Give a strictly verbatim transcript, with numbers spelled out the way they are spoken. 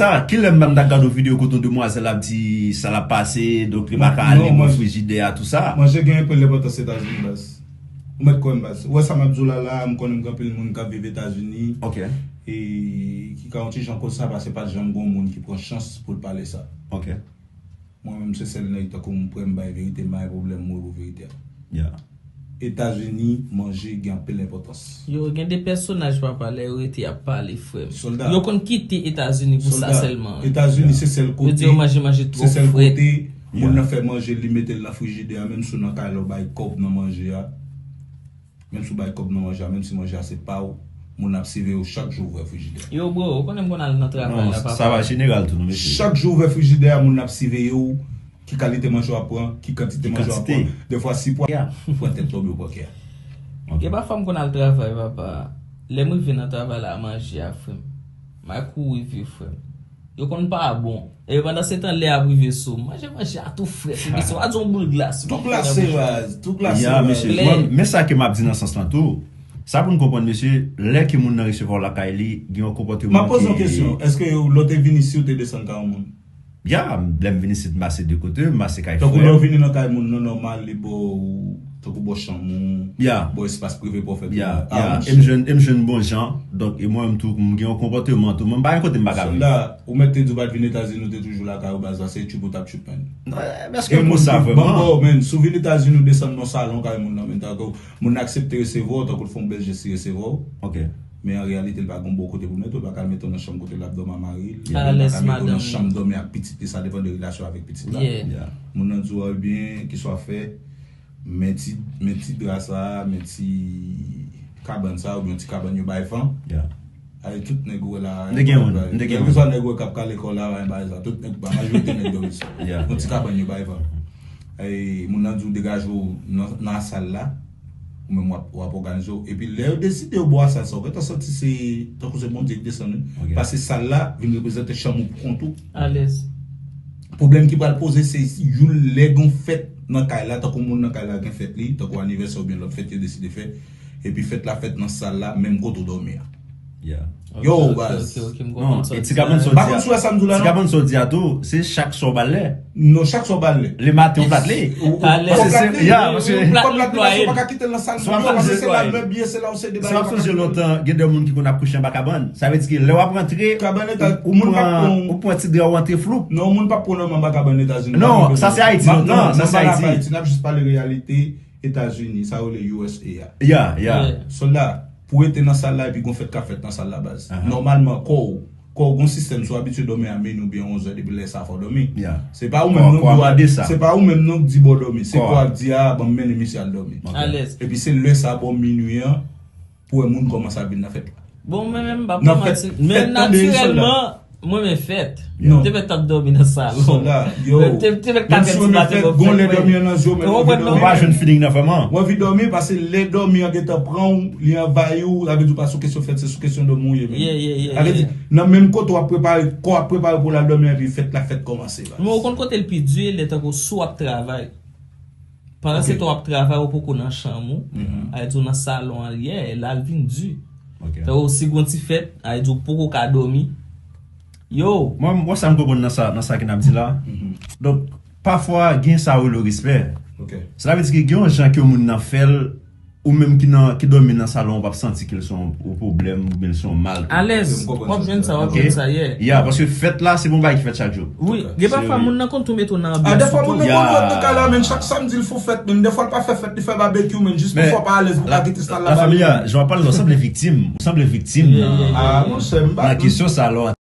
Sa, kilè m pa t gade yon videyo kote yon demwazèl ap di sa l ap pase, donk li pa ka ale pran frijidè a, tou sa. Manje gen anpil enpòtans Etazini, baz. Ou mèt kwè m, baz. Ou wè sa m ap di w la, la, m konnen m gen anpil moun k ap viv Etazini. Ok. E ki ka yon ti jan koz sa, paske pa t janm gen yon moun ki pran chans pou l pale sa. Ok. Mwen menm, se sèl nèg tankou m prè m bay verite, m pa gen pwoblèm mwen pou verite a. Yeah. Etazini, manje gen anpil enpòtans. Yo, gen de pèsonaj, papa, lè yo rete y ap pale, frè m. Sòlda. Yo konn kite Etazini pou sa sèlman. Etazini, se sèl kote, yo di yo manje, manje twò frèt. Se sèl kote moun nan fè manje, li mete l nan frijidè a, menm si w nan kay la, w bay kòb nan manje a. Menm si w bay kòb nan manje a, menm si manje a se pa w, moun ap siveye w chak jou w ouvè frijidè a. Yo, bro, ou konnen m konn al nan travay la, papa. Non, sa va jeneral tou, non, mesye. Chak jou w ouvè frijidè a, moun ap siveye w, ki kalite manje w ap pran, ki kantite manje w ap pran. Defwa, si pwa, pran tèt la oubyen w pran kè a. Ok. Gen pafwa m konn al travay, papa. Lè m rive nan travay la, manje a, frè m. M al kouri vye, frè m. Yo konn pa bon. E pandan se tan, lè ap rive sou m, manje, manje a tou frèt. Epi se pa di yon boul glas. Tou glase, baz. Tou glase, baz. Ya, mesye. Mwen, men sa ke m ap di nan sans lan tou, sa pou n konprann, mesye, lè ke moun nan resevwa w lakay li, gen yon konpòteman. M ap poze yon kesyon. Èske lè w te vin isi, w te desann kay yon moun? Ya, lè m vin isit, m pase de kote, m pase kay frè m. Tankou lè w vini nan kay moun nan nòmal, li ba w, tankou bò chanm ou, bò espas prive pou w fè tou. Ya, ya. E m jwenn, e m jwenn bon jan. Donk, e mwen menm tou, m gen yon konpòteman tou. Mwen, m pa gen kote m pa ka viv. Sòlda, ou mèt te di w pa t vin Etazini, ou te toujou lakay ou, baz la, se tchup ou t ap tchup, menn. Non, èske m pou sa vrèman? Ban m ba w, menn. Si w vin Etazini, ou desann nan salon kay moun nan, menn, tankou moun nan aksepte resevwa w, tankou l fè yon bèl jès, li resevwa w. Ok. Men an reyalite, li pa gen bon kote pou l mete w, li pa ka mete w nan chanm kote l ap dòmi ak mari l, li pa ka mete w nan chanm dòmi ak pitit li, sa depann de relasyon avèk pitit la. Moun nan di w, ebyen, kiswa fè, men ti, men ti dra sa, men ti kabann sa, oubyen ti kabann yo bay van. Ay, tout nèg ou wè la, m te gen youn, m te gen youn. Kèlkeswa nèg ou wè k ap kale kò la, bay sa, tout nèg, majorite nèg dòmi sou yon ti kabann yo bay van. Ay, moun nan di w degaje w nan, nan sal la, ou menm w ap, w ap òganize w. Epi lè yo deside yo ba w sal sa, ou gentan santi se tankou se Bondye ki desann, wi. Ok. Paske sal la vin reprezante chanm ou pou kont ou. Alèz. Pwoblèm ki pral poze se youn lè gen yon fèt nan kay la, tankou moun nan kay la gen fèt li, tankou anivèsè oubyen lòt fèt yo deside fè, epi fèt la fèt nan sal la, menm kote w dòmi a. Yo, baz. Non, e ti kabann sa w di a, ti kabann sa w di a tou, se chak swa w ba l lè. Non, chak swa w ba l lè. Lematen w plat li. Paske se, ya, paske w plat li, paske w pa ka kite l nan sal moun yo, paske se la mèb ye, se la w sede bagay. Si w ap sonje lontan, gen de moun ki konn ap kouche anba kabann. Sa vle di ke lè w ap rantre, ou pran, ou pran ti dra w antre floup. Non, moun p ap pran anba kabann Etazini. Non, sa se Ayiti lontan, sa se Ayiti. N ap jis pale reyalite Etazini, sa yo rele U S A a. Ya, ya. Sòlda, pou rete nan sal la epi gon fèt k ap fèt nan sal la, baz. Nòmalman, kò w, kò w gon sistèm, si w abitye dòmi a mini oubyen onz è, depi lè sa fò w dòmi. Se pa ou menm non k di, se pa ou menm non k di ba w dòmi, se kò a k di, a, ban m mennen misye al dòmi. Epi se lè sa bò minui an, pou wè moun kòmanse ap vin nan fèt la. Bon, mwen menm, m p ap manti, men natirèlman, mwen renmen fèt. Non. Te fèt t ap dòmi nan salon. Sòlda, yo. Te, te fèt ka fè ti maten bon fèt. Ou pa jwenn feeling nan vrèman. Ou anvi dòmi paske lè dòmi an gentan pran w, li anvayi w, sa vle di w pa sou kesyon fèt, se sou kesyon dòmi w ye menm. Sa vle di, nan menm kote w ap prepare, kò w ap prepare pou l al dòmi, epi fèt la fèt kòmanse, baz. Men ou konn kote l pi di, lè tankou si w ap travay. Pandan se tan w ap travay, ou poko nan chanm ou. Sa vle di w nan salon an, yeah, la l vin di. Tankou si gon ti fèt, sa vle di w poko ka dòmi. Yo. Mwen, mwen sa m konprann nan sa, nan sa ke n ap di la. Donk, pafwa, gen sa yo rele respè. Sela vle di ke gen yon jan ke moun nan fè l, ou menm ki nan, ki dòmi nan salon, ou p ap santi ke l se yon pwoblèm, oubyen l se yon mal. Alèz, w ap jwenn sa, w ap jwenn sa, yeah. Ya, paske fèt la, se bon bagay ki fèt chak jou. Wi, gen pafwa moun nan konn tou mete w nan anbyans tou. Dèfwa moun nan konn ret nan kay la, men chak samdi l fè fèt, men dèfwa l pa fè fèt, li fè babekyou, men jis pou fè w pa alèz pou w ka kite sal la. La Familya, jan w ap pale, w sanble viktim. Ou sanble viktim nan kesyon sa la.